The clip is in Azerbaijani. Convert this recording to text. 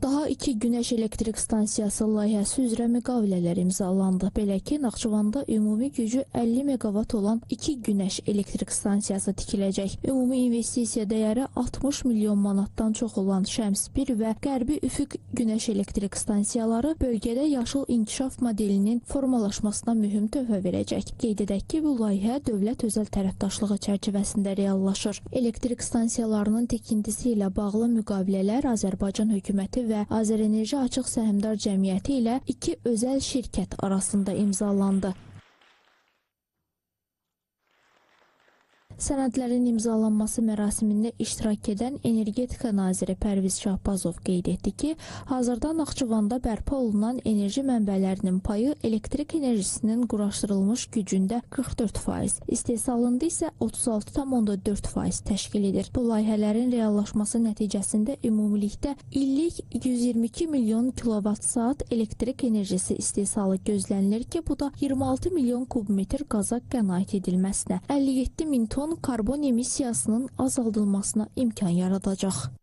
Daha 2 günəş elektrik stansiyası layihəsi üzrə müqavilələr imzalandı. Belə ki, Naxçıvanda ümumi gücü 50 meqavat olan 2 günəş elektrik stansiyası tikiləcək. Ümumi investisiya dəyəri 60 milyon manatdan çox olan Şəms 1 və Qərbi Üfüq günəş elektrik stansiyaları bölgədə yaşıl inkişaf modelinin formalaşmasına mühüm töhfə verəcək. Qeyd edək ki, bu layihə dövlət özəl tərəfdaşlığı çərçivəsində reallaşır. Elektrik stansiyalarının tikintisi ilə bağlı müqavilələr Azərbaycan hökuməti və Azərenerji Açıq Səhmdar Cəmiyyəti ilə 2 özəl şirkət arasında imzalandı. Sənədlərin imzalanması mərasimində iştirak edən Energetika Naziri Pərviz Şahbazov qeyd etdi ki, hazırda Naxçıvanda bərpa olunan enerji mənbələrinin payı elektrik enerjisinin quraşdırılmış gücündə 44%, istehsalında isə 36,4% təşkil edir. Bu layihələrin reallaşması nəticəsində ümumilikdə illik 122 milyon kilovat-saat elektrik enerjisi istehsalı gözlənilir ki, bu da 26 milyon kubmetr qaza qənaət edilməsinə, 57 min ton karbon emissiyasının azaldılmasına imkan yaradacaq.